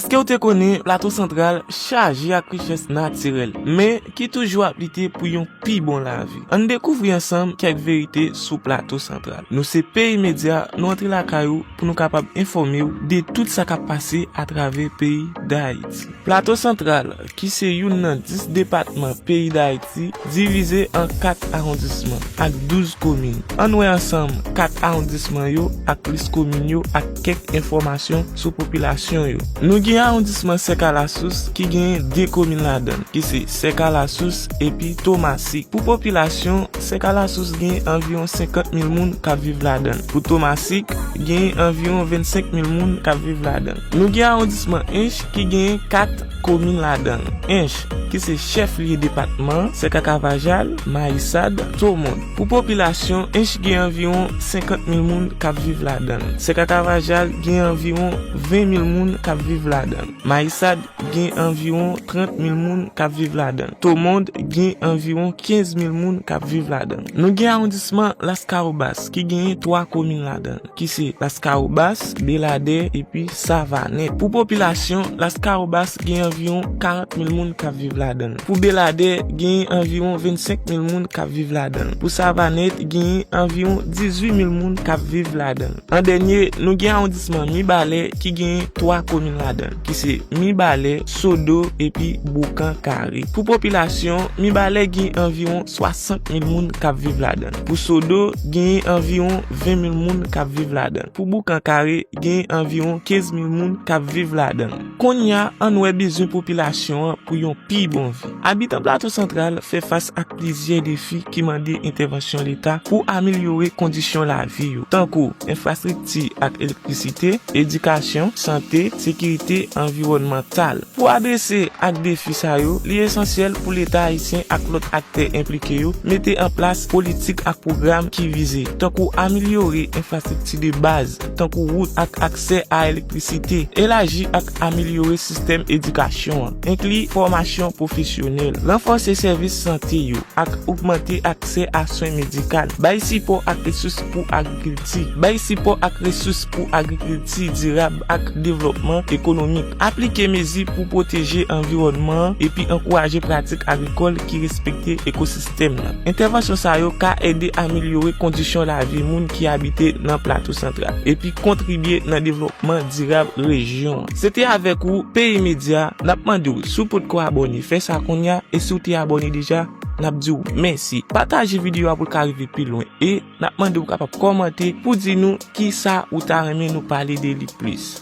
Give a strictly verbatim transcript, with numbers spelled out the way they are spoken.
Ke w te konnen, Plato Santral chaje ak richès natirèl, men ki toujou ap lite pou yon pi bon lavi. Ann dekouvri ansanm kèk verite sou Plato Santral. Nou se Peyi Medya, nou antre lakay ou pou nou kapab enfòme w de tout sa k ap pase atravè peyi Dayiti. Plato Santral, ki se youn nan dis depatman peyi Dayiti, divize an kat awondisman ak douz komin. Ann wè ansanm kat awondisman yo ak lis komin yo ak kèk enfòmasyon sou popilasyon yo. Nou gen awondisman Sèkalasous ki gen de komin ladan l, ki se Sèkalasous epi Tomasik. Pou popilasyon, Sèkalasous gen anviwon senkant mil moun k ap viv ladan l. Pou Tomasik, gen anviwon vennsenk mil moun k ap viv ladan l. Nou gen awondisman Ench ki gen kat komin ladan l. Ench, ki se chèf lye depatman, Sèkakavajal, Mayisad, Tomond. Pou popilasyon, Ench gen anviwon senkant mil moun k ap viv ladan l. Sèkakavajal gen anviwon ven mil moun k ap viv ladan l. Mayisad gen anviwon trant mil moun k ap viv ladan l. Tomond gen anviwon kenz mil moun k ap viv ladan l. Nou gen awondisman Laskawobas ki genyen twa komin ladan l, ki se Laskawobas, Beladè epi Savanèt. Pou popilasyon, Laskawobas gen anviwon karant mil moun k ap viv ladan l. Pou Beladè, gen anviwon vennsenk mil moun k ap viv ladan l. Pou Savanèt, gen anviwon dizuit mil moun k ap viv ladan l. An dènye, nou gen awondisman Mibalè ki gen twa komin ladan l, ki se Mibalè, Sodo epi Boukan Kare. Pou popilasyon, Mibalè gen anviwon swasant mil moun k ap viv ladan l. Pou Sodo, gen anviwon ven mil moun k ap viv ladan l. Pou Boukan Kare, gen anviwon kenz mil moun k ap viv ladan l. Kounye a, ann wè bezwen popilasyon an pou yon pi bon vi. Abitan Plato Santral fè fas ak plizyè defi ki mande entèvansyon Leta pou amelyore kondisyon lavi yo, tankou enfrastrikti ak elektrisite, edikasyon, sante, sekirite anviwònmantal. Pou adrese ak defi sa yo, li esansyèl pou Leta ayisyen ak lòt aktè enplike yo mete an plas politik ak pwogram ki vize, tankou amelyore enfrastrikti de baz, tankou wout ak aksè a elektrisite, elaji ak amelyore sistèm edikasyon an, enkli fòmasyon pwofesyonèl, ranfòse sèvis sante yo, ak ogmante aksè a swen medikal, bay sipò ak resous pou agrikilti, bay sipò ak resous pou agrikilti dirab ak devlòpman ekonomik, aplike mezi pou pwoteje anviwònman an epi ankouraje pratik agrikòl ki respekte ekosistèm nan. Entèvansyon sa yo ka ede amelyore kondisyon lavi moun ki abite nan Plato Santral epi kontribye nan devlòpman dirab rejyon an. Se te avèk ou, Peyi Medya, n ap mande w, si w potko abòne, fè sa kounye a, e si w te abòne deja, n ap di w mèsi. Pataje videyo a pou l ka rive pi lwen, e n ap mande w kapab kòmante pou di nou kisa ou ta renmen nou pale de li plis.